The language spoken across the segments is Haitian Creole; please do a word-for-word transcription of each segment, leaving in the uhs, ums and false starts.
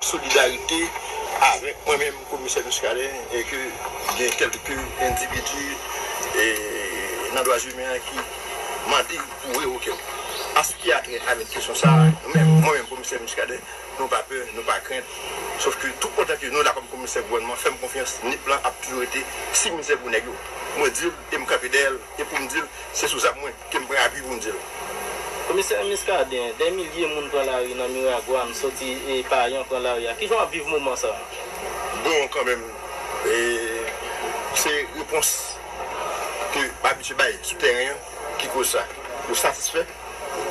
Solidarite avèk mwen menm, Komisè Muscadin, e ke gen kèlke endividi e nan dwa imen an ki mande pou revoke m. An sa ki a trè avèk kesyon sa a, nou menm, mwen menm, Komisè Muscadin, nou pa pè, nou pa krent. Sòf ke toutotan ke nou la kòm komisè gouvènman, fè m konfyans, nip lan ap toujou rete siminifye pou nèg yo. Mwen di l, e m kanpe dèyè l, e pou m di l, se sou zam mwen ke m pran apui pou m di l. Komisè Muscadin, dè milye moun pran lari nan Miragwàn, soti e Payan pran lari a. Kijan w ap viv moman sa a? Bon, kanmenm, e, se repons ke m abitye bay sou tèren an ki koz sa. Yo satisfè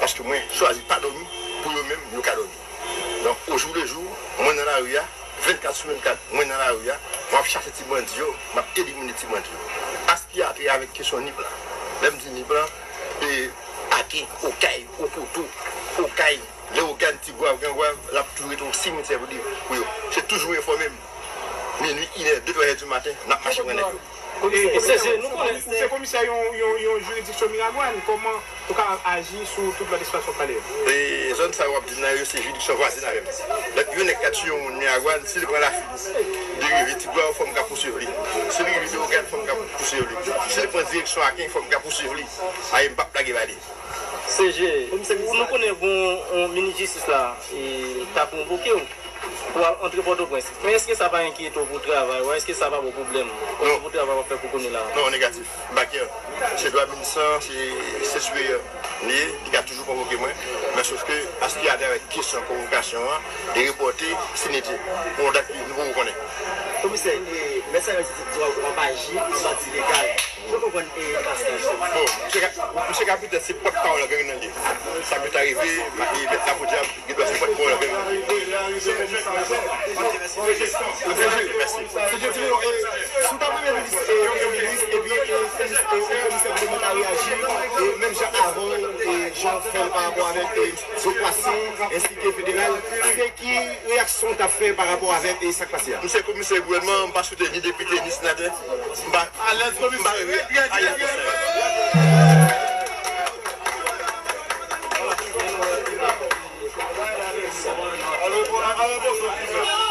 paske mwen chwazi pa dòmi pou yo menm, yo ka dòmi. Donk, ojoulejou, mwen nan lari a, vennkat sou vennkat, mwen nan lari a, m ap chache ti bandi yo, m ap elimine ti bandi yo. An sa ki a trè avèk kesyon nip lan. Lè m di nip lan, e, Aken, Okay, Okoto, Okay, Lewogàn, Tigwav, Grangwav, l ap toujou rete yon simityè pou li, pou yo. Se toujou enfòme m. Minui, inè, de, twa è di maten, n ap mache pran nèg yo. Komisè, e, se, se, nou konnen ou se komisè yon, yon, yon jiridiksyon Miragwàn, kòman ou kapab aji sou tout lòt espas w ap pale yo? E zòn sa yo w ap di m nan yo, se jiridiksyon vwazen avè m. Lè yon nèg ka tiye yon moun Miragwàn, si li pran Lafini, li rive Tigwav, fò m ka pousuiv li. Si li rive Lewogàn, fò m ka pousuiv li. Si li pran direksyon Aken, fò m ka pousuiv li. Ayen m p ap lage ba li. Se je, nou konnen gon, on, minis jistis la, e, ta konvoke w pou al antre Pòtoprens. Men èske sa pa enkyete w pou travay ou? Èske sa pa ba w pwoblèm? Non. Pou travay w ap fè pou kounye la? Non, negatif. M pa kè. Se dwa minis lan, se, se siperyè li ye, li ka toujou konvoke mwen. Men sòf ke, an sa ki a trè avèk kesyon konvokasyon an, li repòte, si nete, pou yon dat ke nou poko konnen. Komisè, e, mèt sa yo di w ap aji an bandi legal. Pou konprann, e, pasaj. Bon, misye ka, misye ka petèt se pòtpawòl gang nan li ye. Sa ki ta rive, e, mèt Lapodyab, gen dwa se pòtpawòl gang nan li ye. Mèsi. Si w ta premye minis, e, premye minis, epi, e, komis-, e, komisè gouvènman ta reyaji, e, menm jan avan, e, jan w fè l pa rapò avèk, e, Zopwasyon, ensi ke federal, se ki reyaksyon w t ap fè pa rapò avèk, e, sa k pase a? M se komisè gouvènman, m pa swete ni depite, ni senatè. M pa, m pa reve alèz konsa.